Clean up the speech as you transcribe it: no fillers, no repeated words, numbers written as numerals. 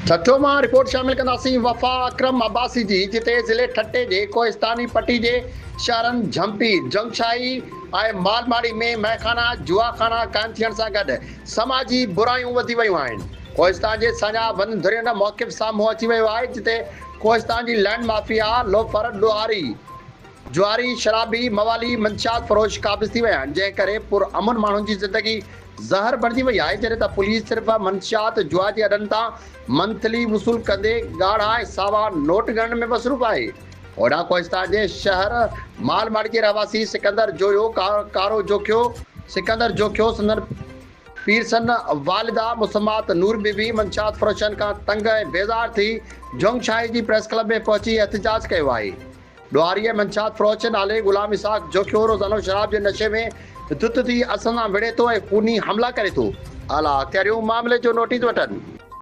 ٺٽو مان رپورٽ شامل ڪنداسين وفا اڪرم عباسي جي جتي ضلعي ٺٽي جي ڪوهستاني پٽي جي شهرن جهمپي، جنگشاهي ۽ مالماڙي ۾ مئخانا، جوا خانا قائم ٿيڻ سان گڏ سماجي برايون وڌي ويون آهن. ڪوهستان جي ساڃاهه وند ڌرين موقف سامهون اچي ويو آهي جتي ڪوهستان جي لينڊ مافيا، لوفر، ڏوهاري، جواري، شرابي، موالي، منشيات فروش قابض ٿي ويا آهن جنهن ڪري پر امن ماڻهن جي زندگي زهر بڻجي وئي آهي جڏهن ته پوليس صرف منشيات جوا جي اڏن تان منٿلي وصول ڪندي ڳاڙها ۽ ساوا نوٽ ڳڻڻ ۾ مصروف آهي. هوڏانهن ڪوهستان جي شهر مال ماڙي جي رهواسي سڪندر جويو ڪارو جوکيو سڪندر جوکيو سندن پيرسن والده مسمات نور بي بي منشيات فروشن کان تنگ ۽ بيزار ٿي جهنگ شاهي جي پريس ڪلب ۾ پهچي احتجاج ڪيو آهي. ڏوهاري ۽ منشيات فروش نالي غلام اسحاق جوکيو روزانو شراب جي نشي ۾ ڌت ٿي اسان سان وڙهي ٿو ۽ خوني حملا ڪري ٿو. اعليٰ اختياريون معاملي جو نوٽيس وٺن.